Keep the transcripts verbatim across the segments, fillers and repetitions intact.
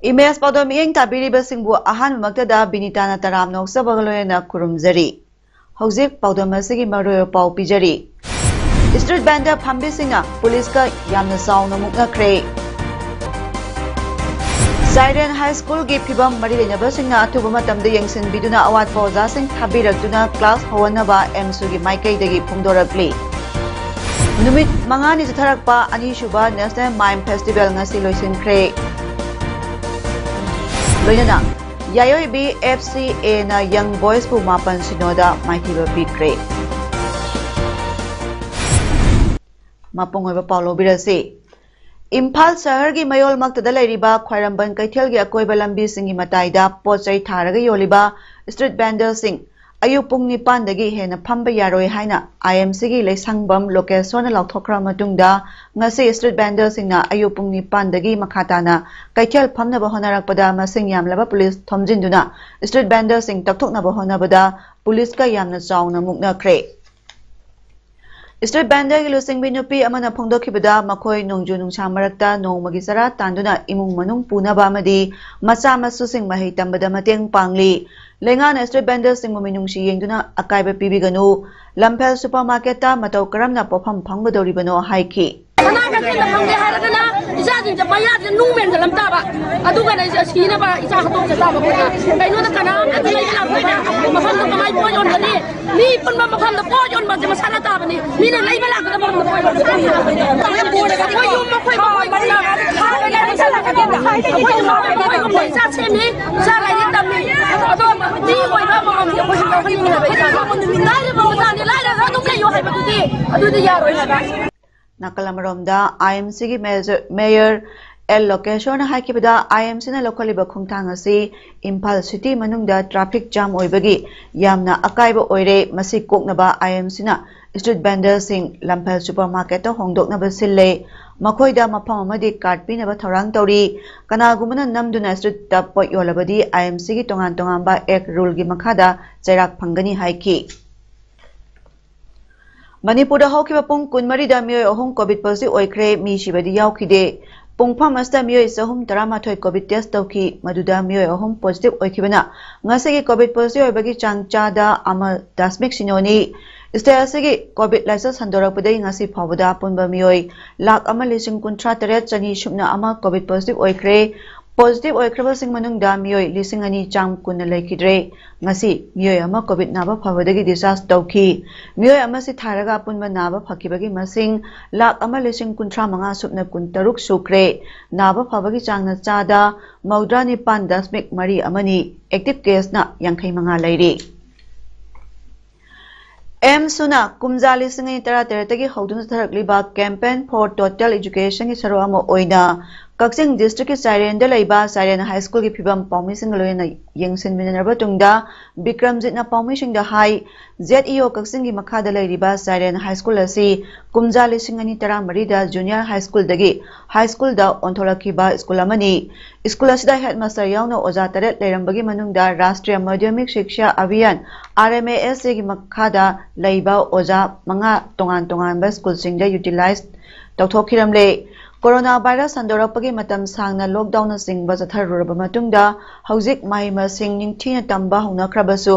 Image ꯄꯥꯎꯗꯝ ꯃꯤꯠꯌꯦꯡ ꯇꯥꯕꯤꯔꯤꯕꯁꯤꯡꯕꯨ ꯑꯍꯥꯟꯕꯃꯛꯇꯗ ꯕꯤꯅꯤꯇꯥꯅ ꯇꯔꯥꯝꯅ ꯑꯣꯛꯆꯕꯒ ꯂꯣꯏꯅꯅ ꯈꯨꯔꯨꯝꯖꯔꯤ꯫ ꯍꯧꯖꯤꯛ ꯄꯥꯎꯗꯝ ꯑꯁꯤꯒꯤ ꯃꯔꯨꯑꯣꯏꯕ ꯄꯥꯎ ꯄꯤꯖꯔꯤ꯫ ꯏꯁꯇ꯭ꯔꯤꯠ ꯚꯦꯟꯗꯔ ꯐꯝꯕꯤꯁꯤꯡꯅ ꯄꯨꯂꯤꯁꯀ ꯌꯥꯝꯅ ꯆꯥꯎꯅ ꯃꯨꯛꯅꯈ꯭ꯔꯦ꯫ ꯆꯥꯏꯔꯦꯟ ꯍꯥꯏ ꯁ꯭ꯀꯨꯜꯒꯤ ꯐꯤꯕꯝ ꯃꯔꯤ ꯂꯩꯅꯕꯁꯤꯡꯅ ꯑꯊꯨꯕ ꯃꯇꯝꯗ ꯌꯦꯡꯁꯤꯟꯕꯤꯗꯨꯅ ꯑꯋꯥꯠꯄ ꯑꯣꯖꯥꯁꯤꯡ ꯊꯥꯕꯤꯔꯛꯇꯨꯅ ꯀ꯭ꯂꯥꯁ ꯍꯧꯍꯟꯅꯕ ꯑꯦꯝꯁꯨꯒꯤ ꯃꯥꯏꯀꯩꯗꯒꯤ ꯐꯣꯡꯗꯣꯔꯛꯂꯤ꯫ ꯅꯨꯃꯤꯠ ꯃꯉꯥꯅꯤ ꯆꯠꯊꯔꯛꯄ ꯑꯅꯤꯁꯨꯕ ꯅꯦꯁꯅꯦꯜ ꯃꯥꯏꯝ ꯐꯦꯁꯇꯤꯚꯦꯜ ꯉꯁꯤ ꯂꯣꯏꯁꯤꯟꯈ꯭ꯔꯦ꯫ ꯂꯣꯏꯅꯅ ꯌꯥꯏꯑꯣꯏꯕꯤ ꯑꯦꯐ ꯁꯤ ꯑꯦꯅ ꯌꯪ ꯕꯣꯏꯁꯄꯨ ꯃꯥꯄꯟ ꯁꯤꯅꯣꯗ ꯃꯥꯏꯊꯤꯕ ꯄꯤꯈ꯭ꯔꯦ꯫ ꯃꯄꯨꯡ ꯑꯣꯏꯕ ꯄꯥꯎ ꯂꯧꯕꯤꯔꯁꯤ꯫ ꯏꯝꯐꯥꯜ ꯁꯍꯔꯒꯤ ꯃꯌꯣꯜꯃꯛꯇꯗ ꯂꯩꯔꯤꯕ ꯈ꯭ꯋꯥꯏꯔꯝꯕꯟ ꯀꯩꯊꯦꯜꯒꯤ ꯑꯀꯣꯏꯕ ꯂꯝꯕꯤꯁꯤꯡꯒꯤ ꯃꯇꯥꯏꯗ ꯄꯣꯠ ꯆꯩ ꯊꯥꯔꯒ ꯌꯣꯜꯂꯤꯕ ꯏꯁꯇ꯭ꯔꯤꯠ ꯚꯦꯟꯗꯔꯁꯤꯡ ꯑꯌꯨꯛ ꯄꯨꯡ ꯅꯤꯄꯥꯟꯗꯒꯤ ꯍꯦꯟꯅ ꯐꯝꯕ ꯌꯥꯔꯣꯏ ꯍꯥꯏꯅ ꯑꯥꯏ ꯑꯦꯝ ꯁꯤꯒꯤ ꯂꯩꯁꯪꯕꯝ ꯂꯣꯀꯦꯁꯣꯔꯅ ꯂꯥꯎꯊꯣꯛꯈ꯭ꯔꯕ ꯃꯇꯨꯡꯗ, ꯉꯁꯤ ꯏꯁꯇ꯭ꯔꯤꯠ ꯚꯦꯟꯗꯔꯁꯤꯡꯅ ꯑꯌꯨꯛ ꯄꯨꯡ ꯅꯤꯄꯥꯟꯗꯒꯤ ꯃꯈꯥ ꯇꯥꯅ ꯀꯩꯊꯦꯜ ꯐꯝꯅꯕ ꯍꯣꯠꯅꯔꯛꯄꯗ, ꯃꯁꯤꯡ ꯌꯥꯝꯂꯕ ꯄꯨꯂꯤꯁ ꯊꯣꯝꯖꯤꯟꯗꯨꯅ ꯏꯁꯇ꯭ꯔꯤꯠ ꯚꯦꯟꯗꯔꯁꯤꯡ ꯇꯛꯊꯣꯛꯅꯕ ꯍꯣꯠꯅꯕꯗ ꯄꯨꯂꯤꯁꯀ ꯌꯥꯝꯅ ꯆꯥꯎꯅ ꯃꯨꯛꯅꯈ꯭ꯔꯦ꯫ ꯏꯁꯇ꯭ꯔꯤꯠ ꯚꯦꯟꯗꯔꯒꯤ ꯂꯨꯆꯤꯡꯕꯤ ꯅꯨꯄꯤ ꯑꯃꯅ ꯐꯣꯡꯗꯣꯛꯈꯤꯕꯗ, ꯃꯈꯣꯏ ꯅꯣꯡꯖꯨ ꯅꯨꯡꯁꯥ ꯃꯔꯛꯇ ꯅꯣꯡꯃꯒꯤ ꯆꯔꯥ ꯇꯥꯟꯗꯨꯅ ꯏꯃꯨꯡ ꯃꯅꯨꯡ ꯄꯨꯅꯕ ꯑꯃꯗꯤ ꯃꯆꯥ ꯃꯁꯨꯁꯤꯡ ꯃꯍꯩ ꯇꯝꯕꯗ ꯃꯇꯦꯡ ꯄꯥꯡꯂꯤ꯫ ꯂꯩꯉꯥꯛꯅ ꯏꯁꯇ꯭ꯔꯤꯠ ꯚꯦꯟꯗꯔꯁꯤꯡꯕꯨ ꯃꯤꯅꯨꯡꯁꯤ ꯌꯦꯡꯗꯨꯅ ꯑꯀꯥꯏꯕ ꯄꯤꯕꯤꯒꯅꯨ꯫ ꯂꯝꯐꯦꯜ ꯁꯨꯄꯔ ꯃꯥꯔꯀꯦꯠꯇ ꯃꯇꯧ ꯀꯔꯝꯅ ꯄꯣꯠꯐꯝ ꯐꯪꯒꯗꯧꯔꯤꯕꯅꯣ ꯍꯥꯏꯈꯤ꯫ ꯁꯅꯥ ꯀꯩꯊꯦꯜꯗ ꯐꯪꯗꯦ ꯍꯥꯏꯔꯒꯅ ꯏꯆꯥꯁꯤꯡꯁꯦ ꯃꯌꯥꯁꯤꯗ ꯅꯨꯡ ꯃꯦꯟꯖꯜꯂꯝ ꯇꯥꯕ꯫ ꯑꯗꯨꯒꯅ ꯏꯆꯥ ꯁꯤꯅꯕ ꯏꯆꯥ ꯍꯥꯠꯇꯣꯛꯆ ꯇꯥꯕ ꯑꯩꯈꯣꯏꯅ꯫ ꯀꯩꯅꯣꯗ ꯀꯅꯥꯝꯇ ꯂꯩꯕ ꯂꯥꯛꯇꯕ ꯃꯐꯝꯗ ꯀꯃꯥꯏ ꯄꯣꯠ ꯌꯣꯟꯒꯅꯤ? ꯃꯤ ꯄꯨꯟꯕ ꯃꯐꯝꯗ ꯄꯣꯠ ꯌꯣꯟꯕꯁꯦ ꯃꯁꯥꯅ ꯇꯥꯕꯅꯤ꯫ ꯃꯤꯅ ꯂꯩꯕ ꯂꯥꯛꯀꯗꯕ ꯃꯐꯝꯗ ꯄꯣꯠ ꯌꯣꯟꯕ꯫ ꯑꯩꯈꯣꯏ ꯌꯨꯝ ꯑꯩꯈꯣꯏ ꯃꯈꯣꯏ ꯃꯈꯣꯏ ꯏꯆꯥ ꯁꯦꯝꯃꯤ, ꯏꯆꯥ ꯂꯥꯏꯔꯤꯛ ꯇꯝꯃꯤ꯫ ꯑꯗꯣ ꯃꯤ ꯑꯣꯏꯕ ꯑꯃꯃꯝꯗꯤ ꯑꯩꯈꯣꯏꯁꯨ ꯂꯧꯍꯟꯅꯤꯡꯉꯦ ꯍꯥꯏꯕ ꯏꯆꯥꯗꯣ꯫ ꯂꯥꯏꯔꯕ ꯃꯆꯥꯅꯤ, ꯂꯥꯏꯔꯕ ꯑꯗꯨꯝ ꯂꯩꯌꯣ ꯍꯥꯏꯕꯗꯨꯗꯤ ꯑꯗꯨꯗꯤ ꯌꯥꯔꯣꯏ ꯍꯥꯏꯕ꯫ ꯅꯥꯀꯜ ꯑꯃꯔꯣꯝꯗ, ꯑꯥꯏ ꯑꯦꯝ ꯁꯤꯒꯤ ꯃꯦꯖꯔ-, ꯃꯦꯌꯔ ꯑꯦꯜ ꯂꯣꯀꯦꯁꯣꯔꯅ ꯍꯥꯏꯈꯤꯕꯗ, ꯑꯥꯏ ꯑꯦꯝ ꯁꯤꯅ ꯂꯧꯈꯠꯂꯤꯕ ꯈꯣꯡꯊꯥꯡ ꯑꯁꯤ ꯏꯝꯐꯥꯜ ꯁꯤꯇꯤ ꯃꯅꯨꯡꯗ ꯇ꯭ꯔꯥꯐꯤꯛ ꯖꯥꯝ ꯑꯣꯏꯕꯒꯤ ꯌꯥꯝꯅ ꯑꯀꯥꯏꯕ ꯑꯣꯏꯔꯦ꯫ ꯃꯁꯤ ꯀꯣꯛꯅꯕ ꯑꯥꯏ ꯑꯦꯝ ꯁꯤꯅ ꯁ꯭ꯇ꯭ꯔꯤꯠ ꯚꯦꯟꯗꯔꯁꯤꯡ ꯂꯝꯐꯦꯜ ꯁꯨꯄꯔ ꯃꯥꯔꯀꯦꯠꯇ ꯍꯣꯡꯗꯣꯛꯅꯕ ꯁꯤꯜꯂꯦ꯫ ꯃꯈꯣꯏꯗ ꯃꯐꯝ ꯑꯃꯗꯤ ꯀꯥꯔꯗ ꯄꯤꯅꯕ ꯊꯧꯔꯥꯡ ꯇꯧꯔꯤ꯫ ꯀꯅꯥꯒꯨꯝꯕꯅ ꯅꯝꯗꯨꯅ ꯁ꯭ꯇ꯭ꯔꯤꯠꯇ ꯄꯣꯠ ꯌꯣꯜꯂꯕꯗꯤ ꯑꯥꯏ ꯑꯦꯝ ꯁꯤꯒꯤ ꯇꯣꯉꯥꯟ ꯇꯣꯉꯥꯟꯕ ꯑꯦꯛ ꯔꯨꯜꯒꯤ ꯃꯈꯥꯗ ꯆꯩꯔꯥꯛ ꯐꯪꯒꯅꯤ ꯍꯥꯏꯈꯤ꯫ ꯃꯅꯤꯄꯨꯔꯗ ꯍꯧꯈꯤꯕ ꯄꯨꯡ ꯀꯨꯟꯃꯔꯤꯗ ꯃꯤꯑꯣꯏ ꯑꯍꯨꯝ ꯀꯣꯚꯤꯗ ꯄꯣꯖꯤꯇꯤꯚ ꯑꯣꯏꯈ꯭ꯔꯦ, ꯃꯤ ꯁꯤꯕꯗꯤ ꯌꯥꯎꯈꯤꯗꯦ꯫ ꯄꯨꯡꯐꯝ ꯑꯁꯤꯗ ꯃꯤꯑꯣꯏ ꯆꯍꯨꯝ ꯇꯔꯥꯃꯥꯊꯣꯏ ꯀꯣꯚꯤꯗ ꯇꯦꯁ ꯇꯧꯈꯤ, ꯃꯗꯨꯗ ꯃꯤꯑꯣꯏ ꯑꯍꯨꯝ ꯄꯣꯖꯤꯇꯤꯚ ꯑꯣꯏꯈꯤꯕꯅ ꯉꯁꯤꯒꯤ ꯀꯣꯚꯤꯗ ꯄꯣꯖꯤꯇꯤꯚ ꯑꯣꯏꯕꯒꯤ ꯆꯥꯡ ꯆꯥꯗ ꯑꯃ ꯗꯁꯃꯤꯛ ꯁꯤꯅꯣꯅꯤ꯫ ꯁ꯭ꯇꯦꯠ ꯑꯁꯤꯒꯤ ꯀꯣꯚꯤꯗ ꯂꯥꯏꯆꯠ ꯁꯟꯗꯣꯔꯛꯄꯗꯒꯤ ꯉꯁꯤ ꯐꯥꯎꯕꯗ ꯑꯄꯨꯟꯕ ꯃꯤꯑꯣꯏ ꯂꯥꯈ ꯑꯃ ꯂꯤꯁꯤꯡ ꯀꯨꯟꯊ꯭ꯔꯥ ꯇꯔꯦꯠ ꯆꯅꯤ ꯁꯨꯞꯅ ꯑꯃ ꯀꯣꯚꯤꯗ ꯄꯣꯖꯤꯇꯤꯚ ꯑꯣꯏꯈ꯭ꯔꯦ꯫ ꯄꯣꯖꯤꯇꯤꯚ ꯑꯣꯏꯈ꯭ꯔꯕꯁꯤꯡ ꯃꯅꯨꯡꯗ ꯃꯤꯑꯣꯏ ꯂꯤꯁꯤꯡ ꯑꯅꯤ ꯆꯥꯝ ꯀꯨꯟꯅ ꯂꯩꯈꯤꯗ꯭ꯔꯦ꯫ ꯉꯁꯤ ꯃꯤꯑꯣꯏ ꯑꯃ ꯀꯣꯚꯤꯗ ꯅꯥꯕ ꯐꯕꯗꯒꯤ ꯗꯤꯁꯆꯥꯔꯖ ꯇꯧꯈꯤ꯫ ꯃꯤꯑꯣꯏ ꯑꯃ ꯁꯤꯊꯥꯔꯒ ꯑꯄꯨꯟꯕ ꯅꯥꯕ ꯐꯈꯤꯕꯒꯤ ꯃꯁꯤꯡ ꯂꯥꯈ ꯑꯃ ꯂꯤꯁꯤꯡ ꯀꯨꯟꯊ꯭ꯔꯥ ꯃꯉꯥ ꯁꯨꯞꯅ ꯀꯨꯟꯇꯔꯨꯛ ꯁꯨꯈ꯭ꯔꯦ꯫ ꯅꯥꯕ ꯐꯕꯒꯤ ꯆꯥꯡꯅ ꯆꯥꯗ ꯃꯧꯗ꯭ꯔꯥ ꯅꯤꯄꯥꯟ ꯗꯁꯃꯤꯛ ꯃꯔꯤ ꯑꯃꯅꯤ꯫ ꯑꯦꯛꯇꯤꯚ ꯀꯦꯁꯅ ꯌꯥꯡꯈꯩ ꯃꯉꯥ ꯂꯩꯔꯤ꯫ ꯑꯦꯝꯁꯨꯅ ꯀꯨꯝꯖꯥ ꯂꯤꯁꯤꯡ ꯑꯅꯤ ꯇꯔꯥ ꯇꯔꯦꯠꯇꯒꯤ ꯍꯧꯗꯨꯅ ꯆꯠꯊꯔꯛꯂꯤꯕ Campaign for Total Educationꯒꯤ ꯁꯔꯨꯛ ꯑꯃ ꯑꯣꯏꯅ ꯀꯛꯆꯤꯡ ꯗꯤꯁꯇ꯭ꯔꯤꯛꯀꯤ ꯆꯥꯏꯔꯦꯟꯗ ꯂꯩꯕ ꯆꯥꯏꯔꯦꯟ ꯍꯥꯏ ꯁ꯭ꯀꯨꯜꯒꯤ ꯐꯤꯕꯝ ꯄꯥꯎꯃꯤꯁꯤꯡꯒ ꯂꯣꯏꯅꯅ ꯌꯦꯡꯁꯤꯟꯃꯤꯟꯅꯔꯕ ꯇꯨꯡꯗ ꯕꯤꯀ꯭ꯔꯝꯖꯤꯠꯅ ꯄꯥꯎꯃꯤꯁꯤꯡꯗ ꯍꯥꯏ, ꯖꯦꯠ ꯏ ꯑꯣ ꯀꯛꯆꯤꯡꯒꯤ ꯃꯈꯥꯗ ꯂꯩꯔꯤꯕ ꯆꯥꯏꯔꯦꯟ ꯍꯥꯏ ꯁ꯭ꯀꯨꯜ ꯑꯁꯤ ꯀꯨꯝꯖꯥ ꯂꯤꯁꯤꯡ ꯑꯅꯤ ꯇꯔꯥꯃꯔꯤꯗ ꯖꯨꯅꯤꯌꯔ ꯍꯥꯏ ꯁ꯭ꯀꯨꯜꯗꯒꯤ ꯍꯥꯏ ꯁ꯭ꯀꯨꯜꯗ ꯑꯣꯟꯊꯣꯔꯛꯈꯤꯕ ꯁ꯭ꯀꯨꯜ ꯑꯃꯅꯤ꯫ ꯁ꯭ꯀꯨꯜ ꯑꯁꯤꯗ ꯍꯦꯗꯃꯥꯁꯇꯔ ꯌꯥꯎꯅ ꯑꯣꯖꯥ ꯇꯔꯦꯠ ꯂꯩꯔꯝꯕꯒꯤ ꯃꯅꯨꯡꯗ ꯔꯥꯁꯇ꯭ꯔꯤꯌ ꯃꯥꯙ꯭ꯌꯃꯤꯛ ꯁꯤꯛꯁꯥ ꯑꯚꯤꯌꯥꯟ, ꯑꯥꯔ ꯑꯦꯝ ꯑꯦ ꯑꯦꯁ ꯑꯦꯒꯤ ꯃꯈꯥꯗ ꯂꯩꯕ ꯑꯣꯖꯥ ꯃꯉꯥ ꯇꯣꯉꯥꯟ ꯇꯣꯉꯥꯟꯕ ꯁ꯭ꯀꯨꯜꯁꯤꯡꯗ ꯌꯨꯇꯤꯂꯥꯏꯖ ꯇꯧꯊꯣꯛꯈꯤꯔꯝꯂꯦ꯫ ꯀꯣꯔꯣꯅꯥ ꯚꯥꯏꯔꯁ ꯁꯟꯗꯣꯔꯛꯄꯒꯤ ꯃꯇꯝ ꯁꯥꯡꯅ ꯂꯣꯛꯗꯥꯎꯟꯅꯆꯤꯡꯕ ꯆꯠꯊꯔꯨꯔꯕ ꯃꯇꯨꯡꯗ ꯍꯧꯖꯤꯛ ꯃꯍꯩ ꯃꯁꯤꯡ ꯅꯤꯡꯊꯤꯅ ꯇꯝꯕ ꯍꯧꯅꯈ꯭ꯔꯕꯁꯨ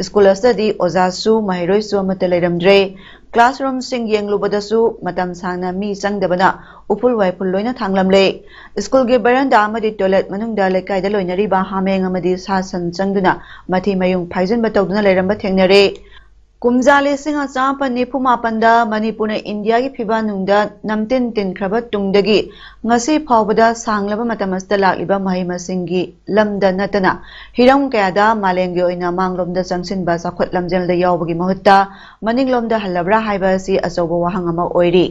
ꯁ꯭ꯀꯨꯜ ꯑꯁꯤꯗꯗꯤ ꯑꯣꯖꯥꯁꯨ ꯃꯍꯩꯔꯣꯏꯁꯨ ꯑꯃꯠꯇ ꯂꯩꯔꯝꯗ꯭ꯔꯦ꯫ ꯀ꯭ꯂꯥꯁꯔꯨꯝꯁꯤꯡ ꯌꯦꯡꯂꯨꯕꯗꯁꯨ ꯃꯇꯝ ꯁꯥꯡꯅ ꯃꯤ ꯆꯪꯗꯕꯅ ꯎꯐꯨꯜ ꯋꯥꯏꯐꯨꯜ ꯂꯣꯏꯅ ꯊꯥꯡꯂꯝꯂꯦ꯫ ꯁ꯭ꯀꯨꯜꯒꯤ ꯕꯔꯟꯗꯥ ꯑꯃꯗꯤ ꯇꯣꯏꯂꯦꯠ ꯃꯅꯨꯡꯗ ꯂꯩꯀꯥꯏꯗ ꯂꯣꯏꯅꯔꯤꯕ ꯍꯥꯃꯦꯡ ꯑꯃꯗꯤ ꯁꯥ ꯁꯟ ꯆꯪꯗꯨꯅ ꯃꯊꯤ ꯃꯌꯨꯡ ꯐꯥꯏꯖꯤꯟꯕ ꯇꯧꯗꯨꯅ ꯂꯩꯔꯝꯕ ꯊꯦꯡꯅꯔꯦ꯫ ꯀꯨꯝꯖꯥ ꯂꯤꯁꯤꯡ ꯑꯃ ꯆꯥꯃꯥꯄꯟ ꯅꯤꯐꯨ ꯃꯥꯄꯟꯗ ꯃꯅꯤꯄꯨꯔꯅ ꯏꯟꯗꯤꯌꯥꯒꯤ ꯐꯤꯕꯥꯟꯅꯨꯡꯗ ꯅꯝꯇꯤꯟ ꯇꯤꯟꯈ꯭ꯔꯕ ꯇꯨꯡꯗꯒꯤ ꯉꯁꯤ ꯐꯥꯎꯕꯗ ꯁꯥꯡꯂꯕ ꯃꯇꯝ ꯑꯁꯤꯗ ꯂꯥꯛꯂꯤꯕ ꯃꯍꯩ ꯃꯁꯤꯡꯒꯤ ꯂꯝꯗ ꯅꯠꯇꯅ ꯍꯤꯔꯝ ꯀꯌꯥꯗ ꯃꯥꯂꯦꯝꯒꯤ ꯑꯣꯏꯅ ꯃꯥꯡꯂꯣꯝꯗ ꯆꯪꯁꯤꯟꯕ ꯆꯥꯎꯈꯠ ꯂꯝꯖꯦꯜꯗ ꯌꯥꯎꯕꯒꯤ ꯃꯍꯨꯠꯇ ꯃꯅꯤꯡꯂꯣꯝꯗ ꯍꯜꯂꯕ꯭ꯔꯥ ꯍꯥꯏꯕ ꯑꯁꯤ ꯑꯆꯧꯕ ꯋꯥꯍꯪ ꯑꯃ ꯑꯣꯏꯔꯤ꯫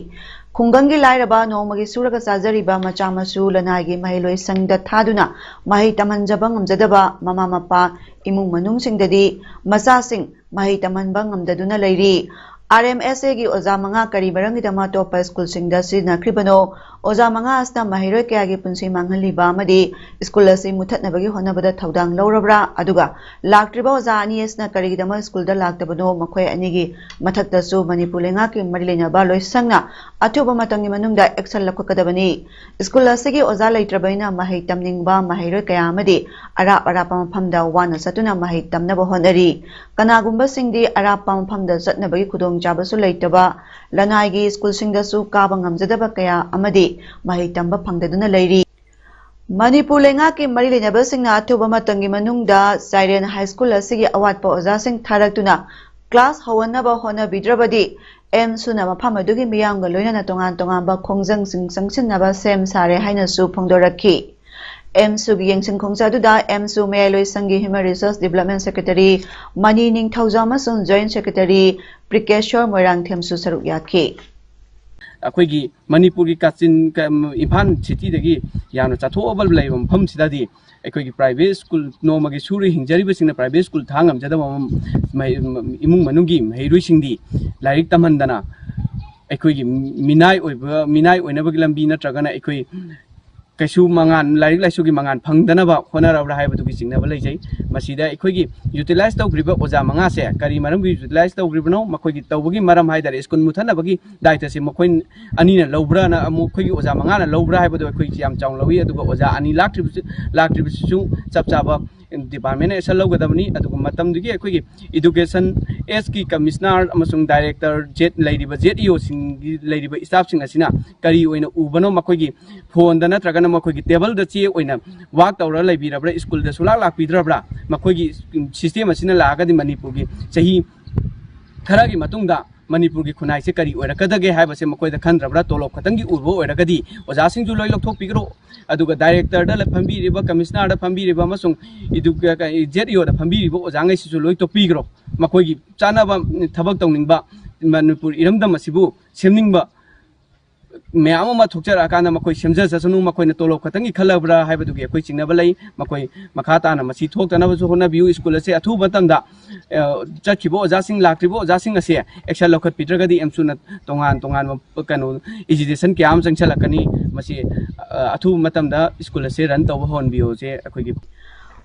ꯈꯨꯡꯒꯪꯒꯤ ꯂꯥꯏꯔꯕ, ꯅꯣꯡꯃꯒꯤ ꯁꯨꯔꯒ ꯆꯥꯖꯔꯤꯕ ꯃꯆꯥ ꯃꯁꯨ ꯂꯅꯥꯏꯒꯤ ꯃꯍꯩꯂꯣꯏꯁꯪꯗ ꯊꯥꯗꯨꯅ ꯃꯍꯩ ꯇꯝꯍꯟꯖꯕ ꯉꯝꯖꯗꯕ ꯃꯃꯥ ꯃꯄꯥ, ꯏꯃꯨꯡ ꯃꯅꯨꯡꯁꯤꯡꯗꯗꯤ ꯃꯆꯥꯁꯤꯡ ꯃꯍꯩ ꯇꯝꯍꯟꯕ ꯉꯝꯗꯗꯨꯅ ꯂꯩꯔꯤ꯫ ꯑꯥꯔ ꯑꯦꯝ ꯑꯦꯁ ꯑꯦꯒꯤ ꯑꯣꯖꯥ ꯃꯉꯥ ꯀꯔꯤ ꯃꯔꯝꯒꯤꯗꯃꯛ ꯑꯇꯣꯞꯄ ꯁ꯭ꯀꯨꯜꯁꯤꯡꯗ ꯁꯤꯖꯤꯟꯅꯈ꯭ꯔꯤꯕꯅꯣ? ꯑꯣꯖꯥ ꯃꯉꯥ ꯑꯁꯤꯅ ꯃꯍꯩꯔꯣꯏ ꯀꯌꯥꯒꯤ ꯄꯨꯟꯁꯤ ꯃꯥꯡꯍꯜꯂꯤꯕ ꯑꯃꯗꯤ ꯁ꯭ꯀꯨꯜ ꯑꯁꯤ ꯃꯨꯊꯠꯅꯕꯒꯤ ꯍꯣꯠꯅꯕꯗ ꯊꯧꯗꯥꯡ ꯂꯧꯔꯕ꯭ꯔꯥ? ꯑꯗꯨꯒ ꯂꯥꯛꯇ꯭ꯔꯤꯕ ꯑꯣꯖꯥ ꯑꯅꯤ ꯑꯁꯤꯅ ꯀꯔꯤꯒꯤꯗꯃꯛ ꯁ꯭ꯀꯨꯜꯗ ꯂꯥꯛꯇꯕꯅꯣ? ꯃꯈꯣꯏ ꯑꯅꯤꯒꯤ ꯃꯊꯛꯇꯁꯨ ꯃꯅꯤꯄꯨꯔ ꯂꯩꯉꯥꯛꯀꯤ ꯃꯔꯤ ꯂꯩꯅꯕ ꯂꯣꯏꯁꯪꯅ ꯑꯊꯨꯕ ꯃꯇꯝꯒꯤ ꯃꯅꯨꯡꯗ action ꯂꯧꯈꯠꯀꯗꯕꯅꯤ꯫ ꯁ꯭ꯀꯨꯜ ꯑꯁꯤꯒꯤ ꯑꯣꯖꯥ ꯂꯩꯇ꯭ꯔꯕꯅꯤꯅ ꯃꯍꯩ ꯇꯝꯅꯤꯡꯕ ꯃꯍꯩꯔꯣꯏ ꯀꯌꯥ ꯑꯃꯗꯤ ꯑꯔꯥꯞ ꯑꯔꯥꯞꯄ ꯃꯐꯝꯗ ꯋꯥꯅ ꯆꯠꯇꯨꯅ ꯃꯍꯩ ꯇꯝꯅꯕ ꯍꯣꯠꯅꯔꯤ꯫ ꯀꯅꯥꯒꯨꯝꯕꯁꯤꯡꯗꯤ ꯑꯔꯥꯞꯄ ꯃꯐꯝꯗ ꯆꯠꯅꯕꯒꯤ ꯈꯨꯗꯣꯡꯆꯥꯕꯁꯨ ꯂꯩꯇꯕ, ꯂꯅꯥꯏꯒꯤ ꯁ꯭ꯀꯨꯜꯁꯤꯡꯗꯁꯨ ꯀꯥꯕ ꯉꯝꯖꯗꯕ ꯀꯌꯥ ꯑꯃꯗꯤ ꯃꯍꯩ ꯇꯝꯕ ꯐꯪꯗꯗꯨꯅ ꯂꯩꯔꯤ꯫ ꯃꯅꯤꯄꯨꯔ ꯂꯩꯉꯥꯛꯀꯤ ꯃꯔꯤ ꯂꯩꯅꯕꯁꯤꯡꯅ ꯑꯊꯨꯕ ꯃꯇꯝꯒꯤ ꯃꯅꯨꯡꯗ ꯆꯥꯏꯔꯦꯟ ꯍꯥꯏ ꯁ꯭ꯀꯨꯜ ꯑꯁꯤꯒꯤ ꯑꯋꯥꯠꯄ ꯑꯣꯖꯥꯁꯤꯡ ꯊꯥꯔꯛꯇꯨꯅ class ꯍꯧꯍꯟꯅꯕ ꯍꯣꯠꯅꯕꯤꯗ꯭ꯔꯕꯗꯤ, ꯑꯦꯝꯁꯨꯅ ꯃꯐꯝ ꯑꯗꯨꯒꯤ ꯃꯤꯌꯥꯝꯒ ꯂꯣꯏꯅꯅ ꯇꯣꯉꯥꯟ ꯇꯣꯉꯥꯟꯕ ꯈꯣꯡꯖꯪꯁꯤꯡ ꯆꯪꯁꯤꯟꯅꯕ ꯁꯦꯝ ꯁꯥꯔꯦ ꯍꯥꯏꯅꯁꯨ ꯐꯣꯡꯗꯣꯔꯛꯈꯤ꯫ ꯑꯦꯝꯁꯨꯒꯤ ꯌꯦꯡꯁꯤꯟ ꯈꯣꯡꯖꯪ ꯑꯗꯨꯗ ꯑꯦꯝꯁꯨ ꯃꯌꯥꯏꯂꯣꯏꯁꯪꯒꯤ Human Resource Development Secretary Mani Ningthoujam ꯑꯃꯁꯨꯡ Joint Secretary ꯄ꯭ꯔꯤꯀꯦꯁꯣꯔ ꯃꯣꯏꯔꯥꯡꯊꯦꯝꯁꯨ ꯁꯔꯨꯛ ꯌꯥꯈꯤ꯫ ꯑꯩꯈꯣꯏꯒꯤ ꯃꯅꯤꯄꯨꯔꯒꯤ ꯀꯥꯆꯤꯟ, ꯀ-, ꯏꯝꯐꯥꯜ ꯁꯤꯇꯤꯗꯒꯤ ꯌꯥꯝꯅ ꯆꯠꯊꯣꯛꯑꯕ ꯂꯩꯕ ꯃꯐꯝꯁꯤꯗꯗꯤ ꯑꯩꯈꯣꯏꯒꯤ private school, ꯅꯣꯡꯃꯒꯤ ꯁꯨꯔ ꯍꯤꯡꯖꯔꯤꯕꯁꯤꯡꯅ private school ꯊꯥ ꯉꯝꯖꯗꯕ ꯃ-, ꯃꯍꯩ-, ꯏꯃꯨꯡ ꯃꯅꯨꯡꯒꯤ ꯃꯍꯩꯔꯣꯏꯁꯤꯡꯗꯤ ꯂꯥꯏꯔꯤꯛ ꯇꯝꯍꯟꯗꯅ ꯑꯩꯈꯣꯏꯒꯤ ꯃꯤꯅꯥꯏ ꯑꯣꯏꯕ, ꯃꯤꯅꯥꯏ ꯑꯣꯏꯅꯕꯒꯤ ꯂꯝꯕꯤ ꯅꯠꯇ꯭ꯔꯒꯅ ꯑꯩꯈꯣꯏ ꯀꯩꯁꯨ ꯃꯉꯥꯟ, ꯂꯥꯏꯔꯤꯛ ꯂꯥꯏꯁꯨꯒꯤ ꯃꯉꯥꯟ ꯐꯪꯗꯅꯕ ꯍꯣꯠꯅꯔꯕ꯭ꯔꯥ ꯍꯥꯏꯕꯗꯨꯒꯤ ꯆꯤꯡꯅꯕ ꯂꯩꯖꯩ꯫ ꯃꯁꯤꯗ ꯑꯩꯈꯣꯏꯒꯤ utilize ꯇꯧꯈ꯭ꯔꯤꯕ ꯑꯣꯖꯥ ꯃꯉꯥꯁꯦ ꯀꯔꯤ ꯃꯔꯝꯒꯤ utilize ꯇꯧꯈ꯭ꯔꯤꯕꯅꯣ? ꯃꯈꯣꯏꯒꯤ ꯇꯧꯕꯒꯤ ꯃꯔꯝ ꯍꯥꯏ ꯇꯥꯔꯦ, ꯁ꯭ꯀꯨꯜ ꯃꯨꯠꯊꯠꯅꯕꯒꯤ ꯗꯥꯏꯇꯁꯦ ꯃꯈꯣꯏ ꯑꯅꯤꯅ ꯂꯧꯕ꯭ꯔꯥꯅ, ꯑꯃꯨꯛ ꯑꯩꯈꯣꯏꯒꯤ ꯑꯣꯖꯥ ꯃꯉꯥꯅ ꯂꯧꯕ꯭ꯔꯥ ꯍꯥꯏꯕꯗꯣ ꯑꯩꯈꯣꯏꯁꯦ ꯌꯥꯝ ꯆꯥꯎꯅ ꯂꯧꯏ꯫ ꯑꯗꯨꯒ ꯑꯣꯖꯥ ꯑꯅꯤ ꯂꯥꯛꯇ꯭ꯔꯤꯕꯁꯨ, ꯂꯥꯛꯇ꯭ꯔꯤꯕꯁꯤꯁꯨ ꯆꯞ ꯆꯥꯕ department ꯅ action ꯂꯧꯒꯗꯕꯅꯤ꯫ ꯑꯗꯨꯒ ꯃꯇꯝꯗꯨꯒꯤ ꯑꯩꯈꯣꯏꯒꯤ education, ꯑꯦꯁꯀꯤ commissioner ꯑꯃꯁꯨꯡ director, ꯖꯦꯠ ꯂꯩꯔꯤꯕ ꯖꯦꯠ ꯏ ꯑꯣꯁꯤꯡꯒꯤ ꯂꯩꯔꯤꯕ staff ꯁꯤꯡ ꯑꯁꯤꯅ ꯀꯔꯤ ꯑꯣꯏꯅ ꯎꯕꯅꯣ? ꯃꯈꯣꯏꯒꯤ ꯐꯣꯟꯗ ꯅꯠꯇ꯭ꯔꯒꯅ ꯃꯈꯣꯏꯒꯤ ꯇꯦꯕꯜꯗ ꯆꯦ ꯑꯣꯏꯅ work ꯇꯧꯔ ꯂꯩꯕꯤꯔꯕ꯭ꯔꯥ? ꯁ꯭ꯀꯨꯜꯗ ꯁꯨꯡꯂꯥꯛ ꯂꯥꯛꯄꯤꯗ꯭ꯔꯕ꯭ꯔꯥ? ꯃꯈꯣꯏꯒꯤ system ꯑꯁꯤꯅ ꯂꯥꯛꯑꯒꯗꯤ ꯃꯅꯤꯄꯨꯔꯒꯤ ꯆꯍꯤ ꯈꯔꯒꯤ ꯃꯇꯨꯡꯗ ꯃꯅꯤꯄꯨꯔꯒꯤ ꯈꯨꯟꯅꯥꯏꯁꯦ ꯀꯔꯤ ꯑꯣꯏꯔꯛꯀꯗꯒꯦ ꯍꯥꯏꯕꯁꯦ ꯃꯈꯣꯏꯗ ꯈꯟꯗ꯭ꯔꯕ꯭ꯔꯥ? ꯇꯣꯂꯣꯞ ꯈꯛꯇꯪꯒꯤ ꯎꯕ ꯑꯣꯏꯔꯒꯗꯤ ꯑꯣꯖꯥꯁꯤꯡꯁꯨ ꯂꯣꯏ ꯂꯧꯊꯣꯛꯄꯤꯈ꯭ꯔꯣ꯫ ꯑꯗꯨꯒ director ꯗ ꯂ-, ꯐꯝꯕꯤꯔꯤꯕ, commissioner ꯗ ꯐꯝꯕꯤꯔꯤꯕ ꯑꯃꯁꯨꯡ ꯏꯗꯨ-, ꯀ-, ꯀ-, ꯖꯦꯠ ꯏ ꯑꯣ ꯗ ꯐꯝꯕꯤꯔꯤꯕ ꯑꯣꯖꯥꯉꯩꯁꯤꯁꯨ ꯂꯣꯏ ꯇꯣꯛꯄꯤꯈ꯭ꯔꯣ꯫ ꯃꯈꯣꯏꯒꯤ ꯆꯥꯅꯕ ꯊꯕꯛ ꯇꯧꯅꯤꯡꯕ, ꯃꯅꯤꯄꯨꯔ ꯏꯔꯝꯗꯝ ꯑꯁꯤꯕꯨ ꯁꯦꯝꯅꯤꯡꯕ ꯃꯌꯥꯝ ꯑꯃ ꯊꯣꯛꯆꯔꯛꯑꯀꯥꯟꯗ ꯃꯈꯣꯏ ꯁꯦꯝꯖꯖꯁꯅꯨ, ꯃꯈꯣꯏꯅ ꯇꯣꯂꯣꯞ ꯈꯛꯇꯪꯒꯤ ꯈꯜꯂꯕ꯭ꯔꯥ ꯍꯥꯏꯕꯗꯨꯒꯤ ꯑꯩꯈꯣꯏ ꯆꯤꯡꯅꯕ ꯂꯩ꯫ ꯃꯈꯣꯏ ꯃꯈꯥ ꯇꯥꯅ ꯃꯁꯤ ꯊꯣꯛꯇꯅꯕꯁꯨ ꯍꯣꯠꯅꯕꯤꯌꯨ꯫ ꯁ꯭ꯀꯨꯜ ꯑꯁꯦ ꯑꯊꯨꯕ ꯃꯇꯝꯗ, ꯑ, ꯆꯠꯈꯤꯕ ꯑꯣꯖꯥꯁꯤꯡ, ꯂꯥꯛꯇ꯭ꯔꯤꯕ ꯑꯣꯖꯥꯁꯤꯡ ꯑꯁꯦ action ꯂꯧꯈꯠꯄꯤꯗ꯭ꯔꯒꯗꯤ ꯑꯦꯝꯁꯨꯅ ꯇꯣꯉꯥꯟ ꯇꯣꯉꯥꯟꯕ ꯀꯩꯅꯣ agitation ꯀꯌꯥ ꯑꯃ ꯆꯪꯁꯤꯜꯂꯛꯀꯅꯤ꯫ ꯃꯁꯤ, ꯑ, ꯑꯊꯨꯕ ꯃꯇꯝꯗ ꯁ꯭ꯀꯨꯜ ꯑꯁꯦ run ꯇꯧꯕ ꯍꯧꯍꯟꯕꯤꯌꯨꯁꯦ ꯑꯩꯈꯣꯏꯒꯤ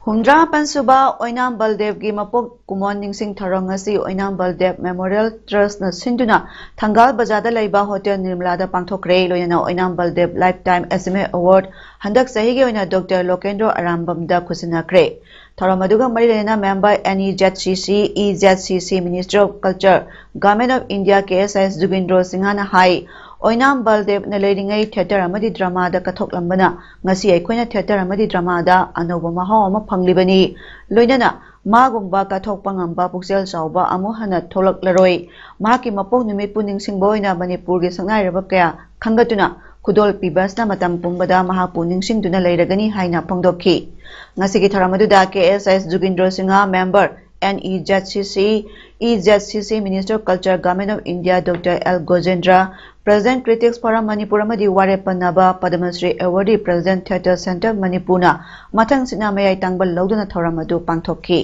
ꯍꯨꯝꯗ꯭ꯔꯥ ꯃꯥꯄꯟ ꯁꯨꯕ ꯑꯣꯏꯅꯥꯝ ꯕꯜꯗꯦꯕꯒꯤ ꯃꯄꯣꯛ ꯀꯨꯝꯑꯣꯟ ꯅꯤꯡꯁꯤꯡ ꯊꯧꯔꯝ ꯉꯁꯤ ꯑꯣꯏꯅꯥꯝ ꯕꯜꯗꯦꯕ Memorial Trustꯅ ꯁꯤꯟꯗꯨꯅ ꯊꯪꯒꯥꯜ ꯕꯖꯥꯔꯗ ꯂꯩꯕ ꯍꯣꯇꯦꯜ ꯅꯤꯔꯃꯂꯥꯗ ꯄꯥꯡꯊꯣꯛꯈ꯭ꯔꯦ꯫ ꯂꯣꯏꯅꯅ ꯑꯣꯏꯅꯥꯝ ꯕꯜꯗꯦꯕ Lifetime Achievement Award ꯍꯟꯗꯛ ꯆꯍꯤꯒꯤ ꯑꯣꯏꯅ ꯗꯣꯛꯇꯔ ꯂꯣꯀꯦꯟꯗ꯭ꯔꯣ ꯑꯔꯥꯝꯕꯝꯗ ꯈꯨꯠꯁꯤꯟꯅꯈ꯭ꯔꯦ꯫ ꯊꯧꯔꯝ ꯑꯗꯨꯒ ꯃꯔꯤ ꯂꯩꯅꯅ member NEZCC, EZCC, Ministry of Culture, Government of India, KSIS ꯖꯨꯒꯤꯟꯗ꯭ꯔꯣ ꯁꯤꯡꯍꯅ ꯍꯥꯏ, ꯑꯣꯏꯅꯥꯝ ꯕꯜꯗꯦꯕꯅ ꯂꯩꯔꯤꯉꯩ ꯊꯤꯌꯦꯇꯔ ꯑꯃꯗꯤ ꯗ꯭ꯔꯃꯥꯗ ꯀꯠꯊꯣꯛꯂꯝꯕꯅ ꯉꯁꯤ ꯑꯩꯈꯣꯏꯅ ꯊꯤꯌꯦꯇꯔ ꯑꯃꯗꯤ ꯗ꯭ꯔꯃꯥꯗ ꯑꯅꯧꯕ ꯃꯍꯥꯎ ꯑꯃ ꯐꯪꯂꯤꯕꯅꯤ꯫ ꯂꯣꯏꯅꯅ ꯃꯥꯒꯨꯝꯕ ꯀꯠꯊꯣꯛꯄ ꯉꯝꯕ ꯄꯨꯛꯆꯦꯜ ꯆꯥꯎꯕ ꯑꯃꯨꯛ ꯍꯟꯅ ꯊꯣꯛꯂꯛꯂꯔꯣꯏ꯫ ꯃꯍꯥꯛꯀꯤ ꯃꯄꯣꯛ ꯅꯨꯃꯤꯠꯄꯨ ꯅꯤꯡꯁꯤꯡꯕ ꯑꯣꯏꯅ ꯃꯅꯤꯄꯨꯔꯒꯤ ꯁꯛꯅꯥꯏꯔꯕ ꯀꯌꯥ ꯈꯟꯒꯠꯇꯨꯅ ꯈꯨꯗꯣꯜ ꯄꯤꯕ ꯑꯁꯤꯅ ꯃꯇꯝ ꯄꯨꯝꯕꯗ ꯃꯍꯥꯛꯄꯨ ꯅꯤꯡꯁꯤꯡꯗꯨꯅ ꯂꯩꯔꯒꯅꯤ ꯍꯥꯏꯅ ꯐꯣꯡꯗꯣꯛꯈꯤ꯫ ꯉꯁꯤꯒꯤ ꯊꯧꯔꯝ ꯑꯗꯨꯗ KSIS Jugindro Singh, member NEZCC, EZCC, Minister of Culture, Government of India, doctor L Gojendra, President Critics Forum Manipur ꯑꯃꯗꯤ ꯋꯥꯔꯦꯞ ꯄꯟꯅꯕ Padma Shri Awardee, President Theatre Centre ꯃꯅꯤꯄꯨꯔꯅ ꯃꯊꯪꯁꯤꯠꯅ ꯃꯌꯥꯏ ꯇꯥꯡꯕ ꯂꯧꯗꯨꯅ ꯊꯧꯔꯝ ꯑꯗꯨ ꯄꯥꯡꯊꯣꯛꯈꯤ꯫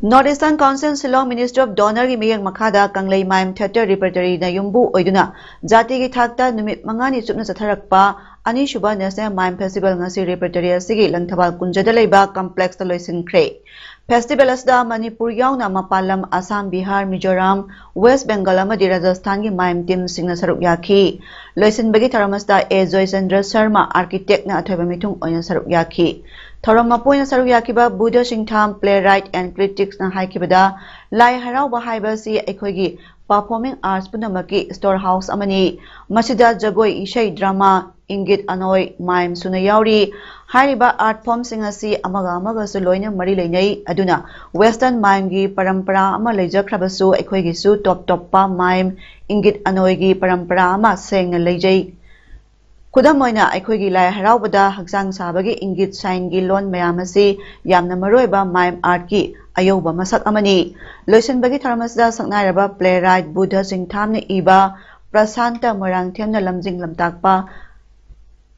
North Eastern Council Shillong Ministry of DoNERꯒꯤ ꯃꯤꯠꯌꯦꯡ ꯃꯈꯥꯗ ꯀꯪꯂꯩ ꯃꯥꯏꯝ Theatre Repertoryꯅ ꯌꯨꯝꯕꯨ ꯑꯣꯏꯗꯨꯅ ꯖꯥꯇꯤꯒꯤ ꯊꯥꯛꯇ ꯅꯨꯃꯤꯠ ꯃꯉꯥꯅꯤ ꯆꯨꯞꯅ ꯆꯠꯊꯔꯛꯄ ꯑꯅꯤꯁꯨꯕ National Mime Festival ꯉꯁꯤ Repertory ꯑꯁꯤꯒꯤ ꯂꯪꯊꯕꯥꯜ ꯀꯨꯟꯖꯗ ꯂꯩꯕ complexꯇ ꯂꯣꯏꯁꯤꯟꯈ꯭ꯔꯦ꯫ Festival ꯑꯁꯤꯗ ꯃꯅꯤꯄꯨꯔ ꯌꯥꯎꯅ ꯃꯄꯥꯟ ꯂꯝ ꯑꯁꯥꯝ, ꯕꯤꯍꯥꯔ, ꯃꯤꯖꯣꯔꯥꯝ, ꯋꯦꯁ ꯕꯦꯡꯒꯜ ꯑꯃꯗꯤ ꯔꯥꯖꯁꯊꯥꯟꯒꯤ ꯃꯥꯏꯝ teamꯁꯤꯡꯅ ꯁꯔꯨꯛ ꯌꯥꯈꯤ꯫ ꯂꯣꯏꯁꯤꯟꯕꯒꯤ ꯊꯧꯔꯝ ꯑꯁꯤꯗ ꯑꯦ ꯖꯣꯏꯆꯟꯗ꯭ꯔ ꯁꯔꯃ, architectꯅ ꯑꯊꯣꯏꯕ ꯃꯤꯊꯨꯡ ꯑꯣꯏꯅ ꯁꯔꯨꯛ ꯌꯥꯈꯤ꯫ ꯊꯧꯔꯝ ꯃꯄꯨ ꯑꯣꯏꯅ ꯁꯔꯨꯛ ꯌꯥꯈꯤꯕ ꯕꯨꯙ ꯁꯤꯡꯊꯥꯝ, playwright and criticsꯅ ꯍꯥꯏꯈꯤꯕꯗ, ꯂꯥꯏ ꯍꯔꯥꯎꯕ ꯍꯥꯏꯕ ꯑꯁꯤ ꯑꯩꯈꯣꯏꯒꯤ performing arts ꯄꯨꯝꯅꯃꯛꯀꯤ store house ꯑꯃꯅꯤ꯫ ꯃꯁꯤꯗ ꯖꯒꯣꯏ, ꯏꯁꯩ, drama, ꯏꯪꯒꯤꯠ, ꯑꯅꯣꯏ, mime ꯁꯨꯅ ꯌꯥꯎꯔꯤ꯫ ꯍꯥꯏꯔꯤꯕ art formꯁꯤꯡ ꯑꯁꯤ ꯑꯃꯒ ꯑꯃꯒꯁꯨ ꯂꯣꯏꯅ ꯃꯔꯤ ꯂꯩꯅꯩ꯫ ꯑꯗꯨꯅ western mimeꯒꯤ ꯄꯔꯝꯄꯔꯥ ꯑꯃ ꯂꯩꯖꯈ꯭ꯔꯕꯁꯨ ꯑꯩꯈꯣꯏꯒꯤꯁꯨ ꯇꯣꯞ ꯇꯣꯞꯄ mime, ꯏꯪꯒꯤꯠ, ꯑꯅꯣꯏꯒꯤ ꯄꯔꯝꯄꯔꯥ ꯑꯃ ꯁꯦꯡꯅ ꯂꯩꯖꯩ꯫ ꯈꯨꯗꯝ ꯑꯣꯏꯅ ꯑꯩꯈꯣꯏꯒꯤ ꯂꯥꯏ ꯍꯔꯥꯎꯕꯗ ꯍꯛꯆꯥꯡ ꯁꯥꯕꯒꯤ ꯏꯪꯒꯤꯠ sign ꯒꯤ ꯂꯣꯟ ꯃꯌꯥꯝ ꯑꯁꯤ ꯌꯥꯝꯅ ꯃꯔꯨꯑꯣꯏꯕ mime art ꯀꯤ ꯑꯌꯧꯕ ꯃꯁꯛ ꯑꯃꯅꯤ꯫ ꯂꯣꯏꯁꯤꯟꯕꯒꯤ ꯊꯧꯔꯝ ꯑꯁꯤꯗ ꯁꯛꯅꯥꯏꯔꯕ playwright ꯕꯨꯙ ꯁꯤꯡꯊꯥꯝꯅ ꯏꯕ ꯄ꯭ꯔꯁꯥꯟꯇ ꯃꯣꯏꯔꯥꯡꯊꯦꯝꯅ ꯂꯝꯖꯤꯡ ꯂꯝꯇꯥꯛꯄ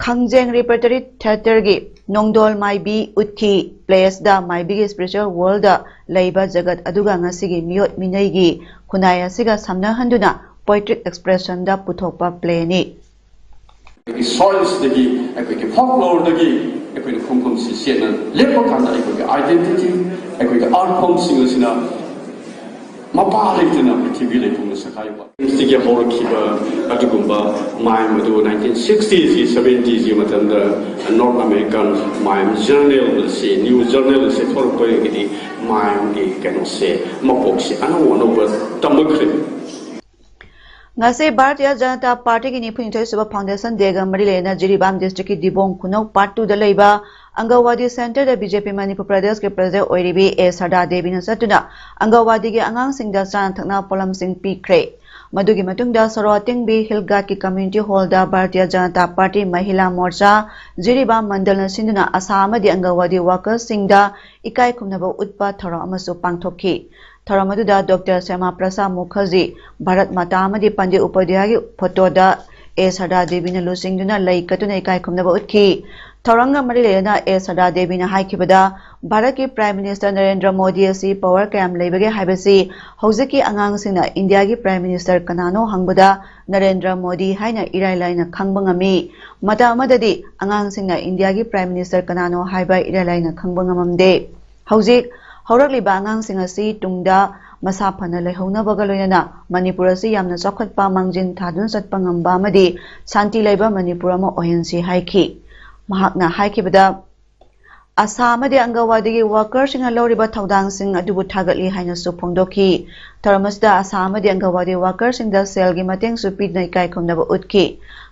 ꯈꯪꯖꯦꯡ Repertory Theatreꯒꯤ ꯅꯣꯡꯗꯣꯜ ꯃꯥꯏꯕꯤ ꯎꯠꯈꯤ꯫ Play ꯑꯁꯤꯗ ꯃꯥꯏꯕꯤꯒꯤ spiritual worldꯗ ꯂꯩꯕ ꯖꯒꯠ ꯑꯗꯨꯒ ꯉꯁꯤꯒꯤ ꯃꯤꯑꯣꯠ ꯃꯤꯅꯩꯒꯤ ꯈꯨꯟꯅꯥꯏ ꯑꯁꯤꯒ ꯁꯝꯅꯍꯟꯗꯨꯅ poetic expressionꯗ ꯄꯨꯊꯣꯛꯄ playꯅꯤ꯫ ꯑꯩꯈꯣꯏꯒꯤ soilsꯗꯒꯤ, ꯑꯩꯈꯣꯏꯒꯤ folkloreꯗꯒꯤ ꯑꯩꯈꯣꯏꯅ ꯈꯣꯡꯐꯝꯁꯤ ꯆꯦꯠꯅ ꯂꯦꯞꯄ ꯀꯥꯟꯗ ꯑꯩꯈꯣꯏꯒꯤ identity, ꯑꯩꯈꯣꯏꯒꯤ art form ꯁꯤꯡ ꯑꯁꯤꯅ ꯃꯄꯥ ꯂꯩꯇꯅ ꯄ꯭ꯔꯤꯊꯤꯕꯤ ꯂꯩꯄꯨꯡꯗ ꯁꯛꯈꯥꯏꯕ꯫ ꯁꯤꯒꯤ ꯍꯧꯔꯛꯈꯤꯕ ꯑꯗꯨꯒꯨꯝꯕ mime ꯑꯗꯨ nineteen sixtiesꯀꯤ seventies ꯀꯤ ꯃꯇꯝꯗ North American Mime Journal ꯑꯁꯤ, New Journal ꯑꯁꯤ ꯊꯣꯛꯂꯛꯄꯗꯒꯤꯗꯤ mimeꯒꯤ ꯀꯩꯅꯣꯁꯦ, ꯃꯄꯣꯛꯁꯦ ꯑꯅꯧ ꯑꯅꯧꯕ ꯇꯝꯃꯛꯈ꯭ꯔꯦ꯫ ꯉꯁꯤ ꯚꯥꯔꯇꯤꯌ ꯖꯅꯇꯥ ꯄꯥꯔꯇꯤꯒꯤ ꯅꯤꯐꯨꯅꯤꯊꯣꯏ ꯁꯨꯕ foundation dayꯒ ꯃꯔꯤ ꯂꯩꯅꯅ ꯖꯤꯔꯤꯕꯥꯝ districtꯀꯤ ꯗꯤꯕꯣꯡ ꯈꯨꯅꯧ part twoꯗ ꯂꯩꯕ ꯑꯪꯒꯟꯋꯥꯗꯤ centreꯗ BJP ꯃꯅꯤꯄꯨꯔ ꯄ꯭ꯔꯗꯦꯁꯀꯤ president ꯑꯣꯏꯔꯤꯕꯤ ꯑꯦ ꯁꯔꯗꯥ ꯗꯦꯕꯤꯅ ꯆꯠꯇꯨꯅ ꯑꯪꯒꯟꯋꯥꯗꯤꯒꯤ ꯑꯉꯥꯡꯁꯤꯡꯗ ꯆꯥꯅ ꯊꯛꯅ ꯄꯣꯠꯂꯝꯁꯤꯡ ꯄꯤꯈ꯭ꯔꯦ꯫ ꯃꯗꯨꯒꯤ ꯃꯇꯨꯡꯗ ꯁꯣꯔꯣ ꯑꯇꯤꯡꯕꯤ Hill Guardꯀꯤ community hallꯗ Bharatiya Janata party ꯃꯍꯤꯂꯥ ꯃꯣꯔꯆꯥ Jiribam ꯃꯟꯗꯜꯅ ꯁꯤꯟꯗꯨꯅ ꯑꯁꯥ ꯑꯃꯗꯤ ꯑꯪꯒꯟꯋꯥꯗꯤ workersꯁꯤꯡꯗ ꯏꯀꯥꯏ ꯈꯨꯝꯅꯕ ꯎꯠꯄ ꯊꯧꯔꯝ ꯑꯃꯁꯨ ꯄꯥꯡꯊꯣꯛꯈꯤ꯫ ꯊꯧꯔꯝ ꯑꯗꯨꯗ ꯗꯣꯛꯇꯔ ꯁ꯭ꯌꯥꯃꯥ ꯄ꯭ꯔꯁꯥꯗ ꯃꯨꯈꯔꯖꯤ, ꯚꯥꯔꯠ ꯃꯥꯇꯥ ꯑꯃꯗꯤ ꯄꯟꯗꯤꯠ ꯎꯄꯥꯙ꯭ꯌꯥꯌꯒꯤ ꯐꯣꯇꯣꯗ ꯑꯦ ꯁꯔꯗꯥ ꯗꯦꯕꯤꯅ ꯂꯨꯆꯤꯡꯗꯨꯅ ꯂꯩ ꯀꯠꯇꯨꯅ ꯏꯀꯥꯏ ꯈꯨꯝꯅꯕ ꯎꯠꯈꯤ꯫ ꯊꯧꯔꯝꯒ ꯃꯔꯤ ꯂꯩꯅꯅ ꯑꯦ ꯁꯔꯗꯥ ꯗꯦꯕꯤꯅ ꯍꯥꯏꯈꯤꯕꯗ, ꯚꯥꯔꯠꯀꯤ Prime Minister ꯅꯔꯦꯟꯗ꯭ꯔ ꯃꯣꯗꯤ ꯑꯁꯤ power ꯀꯌꯥꯝ ꯂꯩꯕꯒꯦ ꯍꯥꯏꯕꯁꯤ ꯍꯧꯖꯤꯛꯀꯤ ꯑꯉꯥꯡꯁꯤꯡꯅ ꯏꯟꯗꯤꯌꯥꯒꯤ Prime Minister ꯀꯅꯥꯅꯣ ꯍꯪꯕꯗ ꯅꯔꯦꯟꯗ꯭ꯔ ꯃꯣꯗꯤ ꯍꯥꯏꯅ ꯏꯔꯥꯏ ꯂꯥꯏꯅ ꯈꯪꯕ ꯉꯝꯃꯤ꯫ ꯃꯇꯝ ꯑꯃꯗꯗꯤ ꯑꯉꯥꯡꯁꯤꯡꯅ ꯏꯟꯗꯤꯌꯥꯒꯤ Prime Minister ꯀꯅꯥꯅꯣ ꯍꯥꯏꯕ ꯏꯔꯥꯏ ꯂꯥꯏꯅ ꯈꯪꯕ ꯉꯝꯃꯝꯗꯦ꯫ ꯍꯧꯖꯤꯛ ꯍꯧꯔꯛꯂꯤꯕ ꯑꯉꯥꯡꯁꯤꯡ ꯑꯁꯤ ꯇꯨꯡꯗ ꯃꯁꯥ ꯐꯅ ꯂꯩꯍꯧꯅꯕꯒ ꯂꯣꯏꯅꯅ ꯃꯅꯤꯄꯨꯔ ꯑꯁꯤ ꯌꯥꯝꯅ ꯆꯥꯎꯈꯠꯄ, ꯃꯥꯡꯖꯤꯟ ꯊꯥꯗꯨꯅ ꯆꯠꯄ ꯉꯝꯕ ꯑꯃꯗꯤ ꯁꯥꯟꯇꯤ ꯂꯩꯕ ꯃꯅꯤꯄꯨꯔ ꯑꯃ ꯑꯣꯏꯍꯟꯁꯤ ꯍꯥꯏꯈꯤ꯫ ꯃꯍꯥꯛꯅ ꯍꯥꯏꯈꯤꯕꯗ, ꯑꯁꯥ ꯑꯃꯗꯤ ꯑꯪꯒꯟꯋꯥꯗꯤꯒꯤ workerꯁꯤꯡꯅ ꯂꯧꯔꯤꯕ ꯊꯧꯗꯥꯡꯁꯤꯡ ꯑꯗꯨꯕꯨ ꯊꯥꯒꯠꯂꯤ ꯍꯥꯏꯅꯁꯨ ꯐꯣꯡꯗꯣꯛꯈꯤ꯫ ꯊꯧꯔꯝ ꯑꯁꯤꯗ ꯑꯁꯥ ꯑꯃꯗꯤ ꯑꯪꯒꯟꯋꯥꯗꯤ workerꯁꯤꯡꯗ ꯁꯦꯜꯒꯤ ꯃꯇꯦꯡꯁꯨ ꯄꯤꯗꯨꯅ ꯏꯀꯥꯏ ꯈꯨꯝꯅꯕ ꯎꯠꯈꯤ꯫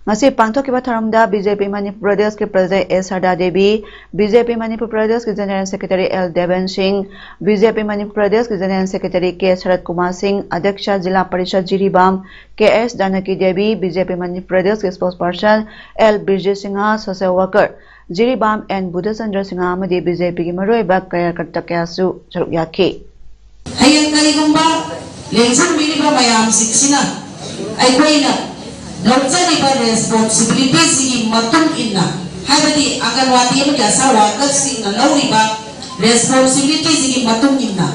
ꯉꯁꯤ ꯄꯥꯡꯊꯣꯛꯈꯤꯕ ꯊꯧꯔꯝꯗ BJP ꯃꯅꯤꯄꯨꯔ ꯄ꯭ꯔꯗꯦꯁꯀꯤ president ꯑꯦ ꯁꯔꯗꯥ ꯗꯦꯕꯤ, BJP ꯃꯅꯤꯄꯨꯔ ꯄ꯭ꯔꯗꯦꯁꯀꯤ general secretary ꯑꯦꯜ ꯗꯦꯕꯟ ꯁꯤꯡ, BJP ꯃꯅꯤꯄꯨꯔ ꯄ꯭ꯔꯗꯦꯁꯀꯤ general secretary ꯀꯦ ꯁꯔꯠ ꯀꯨꯃꯥꯔ ꯁꯤꯡ, ꯑꯗ꯭ꯌꯛꯁ ꯖꯤꯂꯥ ꯄꯔꯤꯁꯗ ꯖꯤꯔꯤꯕꯥꯝ ꯀꯦ ꯑꯦꯁ ꯖꯥꯅꯀꯤ ꯗꯦꯕꯤ, BJP ꯃꯅꯤꯄꯨꯔ ꯄ꯭ꯔꯗꯦꯁꯀꯤ spokesperson L Birjit Singh, social worker ꯖꯤꯔꯤꯕꯥꯝ ꯑꯦꯟ ꯕꯨꯙꯆꯟꯗ꯭ꯔ ꯁꯤꯡꯍ ꯑꯃꯗꯤ BJPꯒꯤ ꯃꯔꯨꯑꯣꯏꯕ ꯀꯥꯔꯌꯀꯔꯇꯥ ꯀꯌꯥꯁꯨ ꯁꯔꯨꯛ ꯌꯥꯈꯤ꯫ ꯍꯌꯦꯡ ꯀꯔꯤꯒꯨꯝꯕ ꯂꯦꯡꯁꯤꯟꯕꯤꯔꯤꯕ ꯃꯌꯥꯝꯁꯤꯡꯁꯤꯅ ꯑꯩꯈꯣꯏꯅ ꯂꯧꯖꯔꯤꯕ ꯔꯦꯁꯄꯣꯟꯁꯤꯕꯤꯂꯤꯇꯤꯁꯤꯒꯤ ꯃꯇꯨꯡ ꯏꯟꯅ, ꯍꯥꯏꯕꯗꯤ ꯑꯪꯒꯟꯋꯥꯗꯤ ꯑꯃꯗꯤ ꯑꯁꯥ ꯋꯥꯔꯀꯔꯁꯤꯡꯅ ꯂꯧꯔꯤꯕ ꯔꯦꯁꯄꯣꯟꯁꯤꯕꯤꯂꯤꯇꯤꯁꯤꯒꯤ ꯃꯇꯨꯡ ꯏꯟꯅ,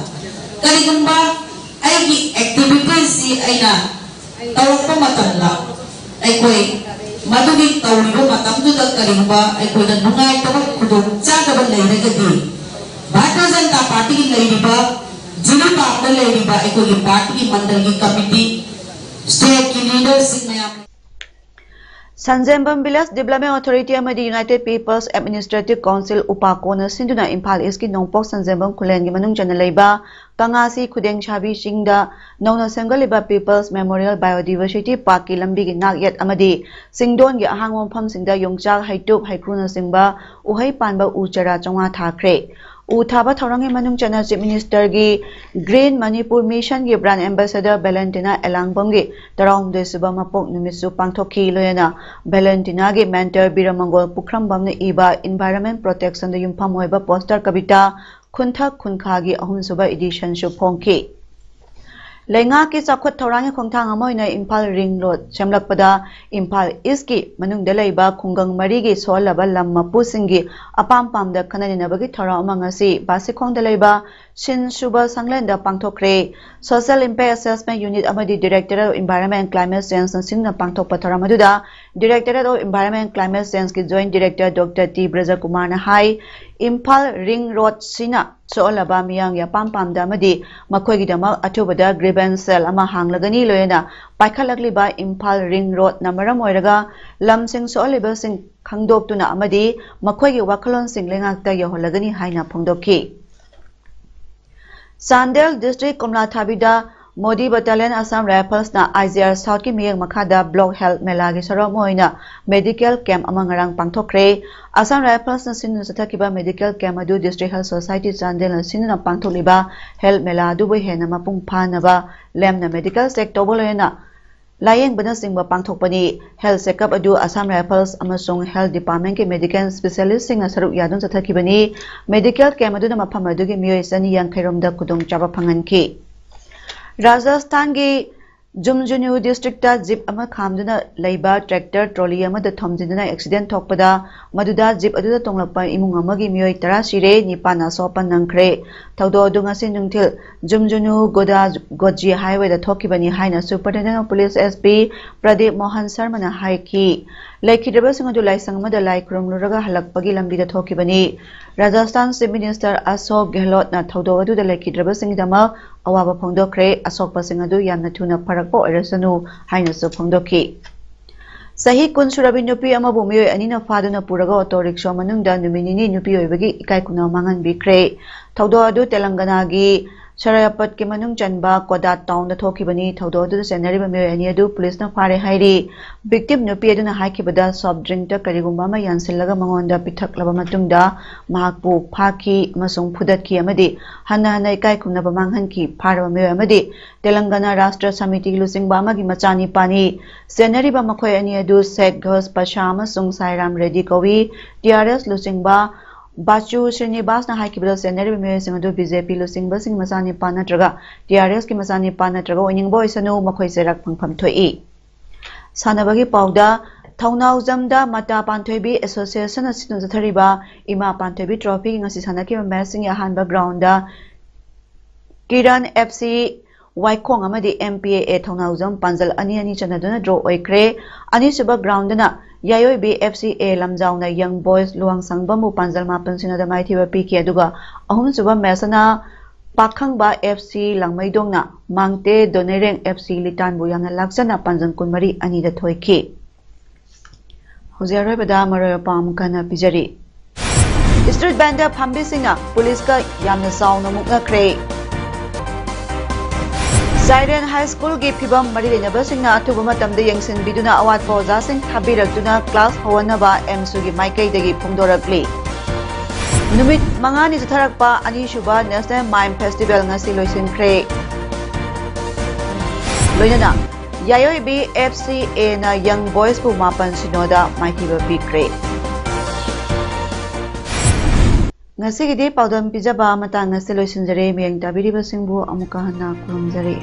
ꯀꯔꯤꯒꯨꯝꯕ ꯑꯩꯒꯤ ꯑꯦꯛꯇꯤꯚꯤꯇꯤꯁꯁꯤ ꯑꯩꯅ ꯇꯧꯔꯛꯄ ꯃꯇꯝꯗ, ꯑꯩꯈꯣꯏ ꯃꯗꯨꯒꯤ ꯇꯧꯔꯤꯕ ꯃꯇꯝꯗꯨꯗ ꯀꯔꯤꯒꯨꯝꯕ ꯑꯩꯈꯣꯏꯗ ꯅꯨꯡꯉꯥꯏꯇꯕ, ꯈꯨꯗꯣꯡꯆꯥꯗꯕ ꯂꯩꯔꯒꯗꯤ, ꯚꯥꯔꯇꯤꯌ ꯖꯅꯇꯥ ꯄꯥꯔꯇꯤꯒꯤ ꯂꯩꯔꯤꯕ ꯖꯤꯔꯤꯕꯥꯝꯗ ꯂꯩꯔꯤꯕ ꯑꯩꯈꯣꯏꯒꯤ ꯄꯥꯔꯇꯤꯒꯤ ꯃꯟꯗꯜꯒꯤ ꯀꯃꯤꯇꯤ, ꯁ꯭ꯇꯦꯠꯀꯤ ꯂꯤꯗꯔꯁꯤꯡ ꯃꯌꯥꯝ, ꯁꯟꯖꯦꯝꯕꯝ ꯚꯤꯂꯦꯖ ꯗꯤꯕ꯭ꯂꯞꯃꯦꯟ ꯑꯣꯊꯣꯔꯤꯇꯤ ꯑꯃꯗꯤ ꯌꯨꯅꯥꯏꯇꯦꯗ ꯄꯤꯄꯜꯁ ꯑꯦꯗꯃꯤꯅꯤꯁꯇ꯭ꯔꯦꯇꯤꯚ ꯀꯥꯎꯟꯁꯤꯜ, ꯎꯄꯥꯀꯣꯅ ꯁꯤꯟꯗꯨꯅ ꯏꯝꯐꯥꯜ ꯏꯁꯀꯤ ꯅꯣꯡꯄꯣꯛ ꯁꯟꯖꯦꯝꯕꯝ ꯈꯨꯂꯦꯟꯒꯤ ꯃꯅꯨꯡ ꯆꯟꯅ ꯂꯩꯕ ꯀꯪꯂꯥꯁꯤ ꯈꯨꯗꯦꯡꯁꯥꯕꯤ ꯆꯤꯡꯗ ꯅꯧꯅ ꯁꯦꯝꯒꯠꯂꯤꯕ ꯄꯤꯄꯜꯁ ꯃꯦꯃꯣꯔꯤꯌꯦꯜ ꯕꯥꯏꯑꯣꯗꯤꯚꯔꯁꯤꯇꯤ ꯄꯥꯔꯛꯀꯤ ꯂꯝꯕꯤꯒꯤ ꯅꯥꯛꯌꯦꯠ ꯑꯃꯗꯤ ꯆꯤꯡꯗꯣꯟꯒꯤ ꯑꯍꯥꯡꯕ ꯃꯐꯝꯁꯤꯡꯗ ꯌꯣꯡꯆꯥꯛ, ꯍꯩꯇꯨꯞ, ꯍꯩꯀ꯭ꯔꯨꯅꯆꯤꯡꯕ ꯎꯍꯩ ꯄꯥꯟꯕ ꯎ ꯆꯥꯔꯥ ꯆꯥꯝꯃꯉꯥ ꯊꯥꯈ꯭ꯔꯦ꯫ ꯎ ꯊꯥꯕ ꯊꯧꯔꯝꯒꯤ ꯃꯅꯨꯡ ꯆꯟꯅ ꯆꯤꯐ ꯃꯤꯅꯤꯁꯇꯔꯒꯤ ꯒ꯭ꯔꯤꯟ ꯃꯅꯤꯄꯨꯔ ꯃꯤꯁꯟꯒꯤ ꯕ꯭ꯔꯥꯟ ꯑꯦꯝꯕꯦꯁꯦꯗꯔ ꯚꯦꯂꯦꯟꯇꯤꯅꯥ ꯑꯦꯂꯥꯡꯕꯝꯒꯤ ꯇꯔꯥꯍꯨꯝꯗꯣꯏ ꯁꯨꯕ ꯃꯄꯣꯛ ꯅꯨꯃꯤꯠꯁꯨ ꯄꯥꯡꯊꯣꯛꯈꯤ꯫ ꯂꯣꯏꯅꯅ ꯚꯦꯂꯦꯟꯇꯤꯅꯥꯒꯤ ꯃꯦꯟꯇꯔ ꯕꯤꯔꯃꯪꯒꯣꯜ ꯄꯨꯈ꯭ꯔꯝꯕꯝꯅ ꯏꯕ ꯏꯟꯚꯥꯏꯔꯟꯃꯦꯟ ꯄ꯭ꯔꯣꯇꯦꯛꯁꯟꯗ ꯌꯨꯝꯐꯝ ꯑꯣꯏꯕ ꯄꯣꯁꯇꯔ ꯀꯕꯤꯇꯥ ꯈꯨꯟꯊꯛ ꯈꯨꯟꯈꯥꯒꯤ ꯑꯍꯨꯝꯁꯨꯕ ꯏꯗꯤꯁꯟꯁꯨ ꯐꯣꯡꯈꯤ꯫ ꯂꯩꯉꯥꯛꯀꯤ ꯆꯥꯎꯈꯠ ꯊꯧꯔꯥꯡꯒꯤ ꯈꯣꯡꯊꯥꯡ ꯑꯃ ꯑꯣꯏꯅ ꯏꯝꯐꯥꯜ ꯔꯤꯡ ꯔꯣꯗ ꯁꯦꯝꯂꯛꯄꯗ ꯏꯝꯐꯥꯜ ꯏꯁꯀꯤ ꯃꯅꯨꯡꯗ ꯂꯩꯕ ꯈꯨꯡꯒꯪ ꯃꯔꯤꯒꯤ ꯁꯣꯛꯍꯜꯂꯕ ꯂꯝ ꯃꯄꯨꯁꯤꯡꯒꯤ ꯑꯄꯥꯝ ꯄꯥꯝꯗ ꯈꯟꯅ ꯅꯩꯅꯕꯒꯤ ꯊꯧꯔꯝ ꯑꯃ ꯉꯁꯤ ꯕꯥꯁꯤꯈꯣꯡꯗ ꯂꯩꯕ ꯁꯤꯟ ꯁꯨꯕ ꯁꯪꯂꯦꯟꯗ ꯄꯥꯡꯊꯣꯛꯈ꯭ꯔꯦ꯫ Social Impact Assessment Unit ꯑꯃꯗꯤ Directorate of Environment and Climate Changeꯅ ꯁꯤꯟꯗꯨꯅ ꯄꯥꯡꯊꯣꯛꯄ ꯊꯧꯔꯝ ꯑꯗꯨꯗ Directorate of Environment and Climate Changeꯀꯤ Joint Director Doctor T ꯕ꯭ꯔꯖꯀꯨꯃꯥꯔꯅ ꯍꯥꯏ, ꯏꯝꯐꯥꯜ ꯔꯤꯡ ꯔꯣꯗ ꯁꯤꯅ ꯁꯣꯛꯍꯜꯂꯕ ꯃꯤꯌꯥꯝꯒꯤ ꯑꯄꯥꯝ ꯄꯥꯝꯗ ꯑꯃꯗꯤ ꯃꯈꯣꯏꯒꯤꯗꯃꯛ ꯑꯊꯨꯕꯗ ꯒ꯭ꯔꯤꯚꯦꯟꯁ ꯁꯦꯜ ꯑꯃ ꯍꯥꯡꯂꯒꯅꯤ꯫ ꯂꯣꯏꯅꯅ ꯄꯥꯏꯈꯠꯂꯛꯂꯤꯕ ꯏꯝꯐꯥꯜ ꯔꯤꯡ ꯔꯣꯗꯅ ꯃꯔꯝ ꯑꯣꯏꯔꯒ ꯂꯝꯁꯤꯡ ꯁꯣꯛꯍꯜꯂꯤꯕꯁꯤꯡ ꯈꯪꯗꯣꯛꯇꯨꯅ ꯑꯃꯗꯤ ꯃꯈꯣꯏꯒꯤ ꯋꯥꯈꯜꯂꯣꯟꯁꯤꯡ ꯂꯩꯉꯥꯛꯇ ꯌꯧꯍꯜꯂꯒꯅꯤ ꯍꯥꯏꯅ ꯐꯣꯡꯗꯣꯛꯈꯤ꯫ ꯆꯥꯟꯗꯦꯜ ꯗꯤꯁꯇ꯭ꯔꯤꯛ ꯀꯣꯝꯂꯥꯊꯥꯕꯤꯗ ꯃꯣꯗꯤ ꯕꯠꯇꯥꯂꯤꯌꯟ ꯑꯁꯥꯝ ꯔꯥꯏꯐꯜꯁꯅ ꯑꯥꯏ ꯖꯤ ꯑꯥꯔ ꯁꯥꯎꯠꯀꯤ ꯃꯤꯠꯌꯦꯡ ꯃꯈꯥꯗ ꯕ꯭ꯂꯣꯛ ꯍꯦꯜꯊ ꯃꯦꯂꯥꯒꯤ ꯁꯔꯨꯛ ꯑꯃ ꯑꯣꯏꯅ ꯃꯦꯗꯤꯀꯦꯜ ꯀꯦꯝꯞ ꯑꯃ ꯉꯔꯥꯡ ꯄꯥꯡꯊꯣꯛꯈ꯭ꯔꯦ꯫ ꯑꯁꯥꯝ ꯔꯥꯏꯐꯜꯁꯅ ꯁꯤꯟꯗꯨꯅ ꯆꯠꯊꯈꯤꯕ ꯃꯦꯗꯤꯀꯦꯜ ꯀꯦꯝꯞ ꯑꯗꯨ ꯗꯤꯁꯇ꯭ꯔꯤꯛ ꯍꯦꯜꯊ ꯁꯣꯁꯥꯏꯇꯤ ꯆꯥꯟꯗꯦꯜꯅ ꯁꯤꯟꯗꯨꯅ ꯄꯥꯡꯊꯣꯛꯂꯤꯕ ꯍꯦꯜꯊ ꯃꯦꯂꯥ ꯑꯗꯨꯕꯨ ꯍꯦꯟꯅ ꯃꯄꯨꯡ ꯐꯥꯅꯕ ꯂꯦꯝꯅ ꯃꯦꯗꯤꯀꯦꯜ ꯆꯦꯛ ꯇꯧꯕ ꯂꯣꯏꯅꯅ ꯂꯥꯌꯦꯡꯕꯅꯆꯤꯡꯕ ꯄꯥꯡꯊꯣꯛꯄꯅꯤ꯫ ꯍꯦꯜꯊ ꯆꯦꯛꯑꯞ ꯑꯗꯨ ꯑꯁꯥꯝ ꯔꯥꯏꯐꯜꯁ ꯑꯃꯁꯨꯡ ꯍꯦꯜꯊ ꯗꯤꯄꯥꯔꯠꯃꯦꯟꯠꯀꯤ ꯃꯦꯗꯤꯀꯦꯜ ꯁ꯭ꯄꯦꯁꯤꯌꯦꯂꯤꯁ꯭ꯠꯁꯤꯡꯅ ꯁꯔꯨꯛ ꯌꯥꯗꯨꯅ ꯆꯠꯊꯈꯤꯕꯅꯤ꯫ ꯃꯦꯗꯤꯀꯦꯜ ꯀꯦꯝꯞ ꯑꯗꯨꯅ ꯃꯐꯝ ꯑꯗꯨꯒꯤ ꯃꯤꯑꯣꯏ ꯆꯅꯤ ꯌꯥꯡꯈꯩ ꯔꯣꯝꯗ ꯈꯨꯗꯣꯡꯆꯥꯕ ꯐꯪꯍꯟꯈꯤ꯫ ꯔꯥꯖꯁꯊꯥꯟꯒꯤ ꯖꯨꯝꯖꯨꯅꯨ ꯗꯤꯁꯇ꯭ꯔꯤꯛꯇ ꯖꯤꯞ ꯑꯃ ꯈꯥꯝꯗꯨꯅ ꯂꯩꯕ ꯇ꯭ꯔꯦꯛꯇꯔ ꯇ꯭ꯔꯣꯂꯤ ꯑꯃꯗ ꯊꯣꯝꯖꯤꯟꯗꯨꯅ ꯑꯦꯛꯁꯤꯗꯦꯟ ꯊꯣꯛꯄꯗ, ꯃꯗꯨꯗ ꯖꯤꯞ ꯑꯗꯨꯗ ꯇꯣꯡꯂꯛꯄ ꯏꯃꯨꯡ ꯑꯃꯒꯤ ꯃꯤꯑꯣꯏ ꯇꯔꯥ ꯁꯤꯔꯦ, ꯅꯤꯄꯥꯟꯅ ꯑꯁꯣꯛꯄ ꯅꯪꯈ꯭ꯔꯦ꯫ ꯊꯧꯗꯣꯛ ꯑꯗꯨ ꯉꯁꯤ ꯅꯨꯡꯊꯤꯜ ꯖꯨꯝꯖꯨꯅꯨ ꯒꯣꯗꯥ ꯒꯣꯖꯤ ꯍꯥꯏꯋꯦꯗ ꯊꯣꯛꯈꯤꯕꯅꯤ ꯍꯥꯏꯅꯁꯨ ꯄꯔꯇꯦꯅꯦꯟ police S P Pradeep Mohan ꯁꯔꯃꯅ ꯍꯥꯏꯈꯤ꯫ ꯂꯩꯈꯤꯗ꯭ꯔꯕꯁꯤꯡ ꯑꯗꯨ ꯂꯥꯏꯁꯪ ꯑꯃꯗ ꯂꯥꯏ ꯈꯨꯔꯨꯝꯂꯨꯔꯒ ꯍꯜꯂꯛꯄꯒꯤ ꯂꯝꯕꯤꯗ ꯊꯣꯛꯈꯤꯕꯅꯤ꯫ ꯔꯥꯖꯁꯊꯥꯟ ꯆꯤꯐ ꯃꯤꯅꯤꯁꯇꯔ ꯑꯁꯣꯛ ꯒꯦꯍꯂꯣꯠꯅ ꯊꯧꯗꯣꯛ ꯑꯗꯨꯗ ꯂꯩꯈꯤꯗ꯭ꯔꯕꯁꯤꯡꯒꯤꯗꯃꯛ ꯑꯋꯥꯕ ꯐꯣꯡꯗꯣꯛꯈ꯭ꯔꯦ꯫ ꯑꯁꯣꯛꯄꯁꯤꯡ ꯑꯗꯨ ꯌꯥꯝꯅ ꯊꯨꯅ ꯐꯔꯛꯄ ꯑꯣꯏꯔꯁꯅꯨ ꯍꯥꯏꯅꯁꯨ ꯐꯣꯡꯗꯣꯛꯈꯤ꯫ ꯆꯍꯤ ꯀꯨꯟ ꯁꯨꯔꯕꯤ ꯅꯨꯄꯤ ꯑꯃꯕꯨ ꯃꯤꯑꯣꯏ ꯑꯅꯤꯅ ꯐꯥꯗꯨꯅ ꯄꯨꯔꯒ ꯑꯣꯇꯣ ꯔꯤꯛꯁꯣ ꯃꯅꯨꯡꯗ ꯅꯨꯃꯤꯠ ꯅꯤꯅꯤ ꯅꯨꯄꯤ ꯑꯣꯏꯕꯒꯤ ꯏꯀꯥꯏ ꯈꯨꯝꯅꯕ ꯃꯥꯡꯍꯟꯕꯤꯈ꯭ꯔꯦ꯫ ꯊꯧꯗꯣꯛ ꯑꯗꯨ ꯇꯦꯂꯪꯒꯅꯥꯒꯤ ꯁꯔꯥꯌꯄꯠꯀꯤ ꯃꯅꯨꯡ ꯆꯟꯕ ꯀꯣꯗꯥꯠ ꯇꯥꯎꯟꯗ ꯊꯣꯛꯈꯤꯕꯅꯤ꯫ ꯊꯧꯗꯣꯛ ꯑꯗꯨꯗ ꯆꯦꯟꯅꯔꯤꯕ ꯃꯤꯑꯣꯏ ꯑꯅꯤ ꯑꯗꯨ ꯄꯨꯂꯤꯁꯅ ꯐꯥꯔꯦ ꯍꯥꯏꯔꯤ꯫ ꯚꯤꯛꯇꯤꯝ ꯅꯨꯄꯤ ꯑꯗꯨꯅ ꯍꯥꯏꯈꯤꯕꯗ, ꯁꯣꯐ ꯗ꯭ꯔꯤꯡꯛꯇ ꯀꯔꯤꯒꯨꯝꯕ ꯑꯃ ꯌꯥꯟꯁꯤꯜꯂꯒ ꯃꯉꯣꯟꯗ ꯄꯤꯊꯛꯂꯕ ꯃꯇꯨꯡꯗ ꯃꯍꯥꯛꯄꯨ ꯐꯥꯈꯤ ꯑꯃꯁꯨꯡ ꯐꯨꯗꯠꯈꯤ ꯑꯃꯗꯤ ꯍꯟꯅ ꯍꯟꯅ ꯏꯀꯥꯏ ꯈꯨꯝꯅꯕ ꯃꯥꯡꯍꯟꯈꯤ꯫ ꯐꯥꯔꯕ ꯃꯤꯑꯣꯏ ꯑꯃꯗꯤ ꯇꯦꯂꯪꯒꯅꯥ ꯔꯥꯁꯇ꯭ꯔ ꯁꯃꯤꯇꯤꯒꯤ ꯂꯨꯆꯤꯡꯕ ꯑꯃꯒꯤ ꯃꯆꯥꯅꯤꯄꯥꯅꯤ꯫ ꯆꯦꯟꯅꯔꯤꯕ ꯃꯈꯣꯏ ꯑꯅꯤ ꯑꯗꯨ ꯁꯦꯠ ꯘꯣꯁ ꯄꯁꯥ ꯑꯃꯁꯨꯡ ꯁꯥꯏꯔꯥꯝ ꯔꯦꯗꯤ ꯀꯧꯏ꯫ ꯇꯤ ꯑꯥꯔ ꯑꯦꯁ ꯂꯨꯆꯤꯡꯕ ꯕꯥꯆꯨ ꯁ꯭ꯔꯤꯅꯤꯕꯥꯁꯅ ꯍꯥꯏꯈꯤꯕꯗ, ꯆꯦꯟꯅꯔꯤꯕ ꯃꯤꯑꯣꯏꯁꯤꯡ ꯑꯗꯨ ꯕꯤ ꯖꯦ ꯄꯤ ꯂꯨꯆꯤꯡꯕꯁꯤꯡꯒꯤ ꯃꯆꯥꯅꯤꯄꯥ ꯅꯠꯇ꯭ꯔꯒ ꯇꯤ ꯑꯥꯔ ꯑꯦꯁꯀꯤ ꯃꯆꯥꯅꯤꯄꯥ ꯅꯠꯇ꯭ꯔꯒ ꯑꯣꯏꯅꯤꯡꯕ ꯑꯣꯏꯁꯅꯨ, ꯃꯈꯣꯏ ꯆꯩꯔꯥꯛ ꯐꯪꯐꯝ ꯊꯣꯛꯏ꯫ ꯁꯥꯟꯅꯕꯒꯤ ꯄꯥꯎꯗ, ꯊꯧꯅꯥꯎꯖꯝꯗ ꯃꯇꯥ ꯄꯥꯟꯊꯣꯏꯕꯤ ꯑꯦꯁꯣꯁꯤꯌꯦꯁꯟꯅ ꯁꯤꯟꯗꯨꯅ ꯆꯠꯊꯔꯤꯕ ꯏꯃꯥ ꯄꯥꯟꯊꯣꯏꯕꯤ ꯇ꯭ꯔꯣꯐꯤꯒꯤ ꯉꯁꯤ ꯁꯥꯟꯅꯈꯤꯕ ꯃꯦꯆꯁꯤꯡꯒꯤ ꯑꯍꯥꯟꯕ ꯒ꯭ꯔꯥꯎꯟꯗ ꯀꯤꯔꯟ ꯑꯦꯐ ꯁꯤ ꯋꯥꯏꯈꯣꯡ ꯑꯃꯗꯤ ꯑꯦꯝ ꯄꯤ ꯑꯦ ꯑꯦ ꯊꯧꯅꯥꯎꯖꯝ ꯄꯥꯟꯖꯜ ꯑꯅꯤ ꯑꯅꯤ ꯆꯟꯅꯗꯨꯅ ꯗ꯭ꯔꯣ ꯑꯣꯏꯈ꯭ꯔꯦ꯫ ꯑꯅꯤꯁꯨꯕ ꯒ꯭ꯔꯥꯎꯟꯗꯅ ꯌꯥꯏꯑꯣꯏꯕꯤ ꯑꯦꯐ ꯁꯤ ꯑꯦ ꯂꯝꯖꯥꯎꯅ ꯌꯪ ꯕꯣꯏꯁ ꯂꯨꯋꯥꯡꯁꯪꯕꯝꯕꯨ ꯄꯥꯟꯖꯜ ꯃꯥꯄꯟ ꯁꯤꯅꯣꯗ ꯃꯥꯏꯊꯤꯕ ꯄꯤꯈꯤ, ꯑꯗꯨꯒ ꯑꯍꯨꯝꯁꯨꯕ ꯃꯦꯆꯅ ꯄꯥꯈꯪꯕ F C ꯂꯥꯡꯃꯩꯗꯣꯡꯅ Mangte ꯗꯣꯅꯦꯔꯦꯡ F C ꯂꯤꯇꯥꯟꯕꯨ ꯌꯥꯝꯅ ꯂꯥꯛꯆꯅ ꯄꯥꯟꯖꯜ ꯀꯨꯟꯃꯔꯤ ꯑꯅꯤꯗ ꯊꯣꯏꯈꯤ꯫ ꯍꯧꯖꯤꯛ ꯑꯔꯣꯏꯕꯗ ꯃꯔꯨꯑꯣꯏꯕ ꯄꯥꯎ ꯑꯃꯨꯛ ꯍꯟꯅ ꯄꯤꯖꯔꯤ꯫ ꯏꯁꯇ꯭ꯔꯤꯠ ꯚꯦꯟꯗꯔ ꯐꯝꯕꯤꯁꯤꯡꯅ ꯄꯨꯂꯤꯁꯀ ꯌꯥꯝꯅ ꯆꯥꯎꯅ ꯃꯨꯛꯅꯈ꯭ꯔꯦ꯫ ꯆꯥꯏꯔꯦꯟ ꯍꯥꯏ ꯁ꯭ꯀꯨꯜꯒꯤ ꯐꯤꯕꯝ ꯃꯔꯤ ꯂꯩꯅꯕꯁꯤꯡꯅ ꯑꯊꯨꯕ ꯃꯇꯝꯗ ꯌꯦꯡꯁꯤꯟꯕꯤꯗꯨꯅ ꯑꯋꯥꯠꯄ ꯑꯣꯖꯥꯁꯤꯡ ꯊꯥꯕꯤꯔꯛꯇꯨꯅ ꯀ꯭ꯂꯥꯁ ꯍꯧꯍꯟꯅꯕ ꯑꯦꯝꯁꯨꯒꯤ ꯃꯥꯏꯀꯩꯗꯒꯤ ꯐꯣꯡꯗꯣꯔꯛꯂꯤ꯫ ꯅꯨꯃꯤꯠ ꯃꯉꯥꯅꯤ ꯆꯠꯊꯔꯛꯄ ꯑꯅꯤꯁꯨꯕ ꯅꯦꯁꯅꯦꯜ ꯃꯥꯏꯝ ꯐꯦꯁꯇꯤꯚꯦꯜ ꯉꯁꯤ ꯂꯣꯏꯁꯤꯟꯈ꯭ꯔꯦ꯫ ꯂꯣꯏꯅꯅ ꯌꯥꯏꯑꯣꯏꯕꯤ ꯑꯦꯐ ꯁꯤ ꯑꯦꯅ ꯌꯪ ꯕꯣꯏꯁꯄꯨ ꯃꯥꯄꯟ ꯁꯤꯅꯣꯗ ꯃꯥꯏꯊꯤꯕ ꯄꯤꯈ꯭ꯔꯦ꯫ ꯉꯁꯤꯒꯤꯗꯤ ꯄꯥꯎꯗꯝ ꯄꯤꯖꯕ ꯃꯇꯥꯡ ꯑꯁꯤ ꯂꯣꯏꯁꯤꯟꯖꯔꯦ꯫ ꯃꯤꯠꯌꯦꯡ ꯇꯥꯕꯤꯔꯤꯕꯁꯤꯡꯕꯨ ꯑꯃꯨꯛꯀ ꯍꯟꯅ ꯈꯨꯔꯨꯝꯖꯔꯤ꯫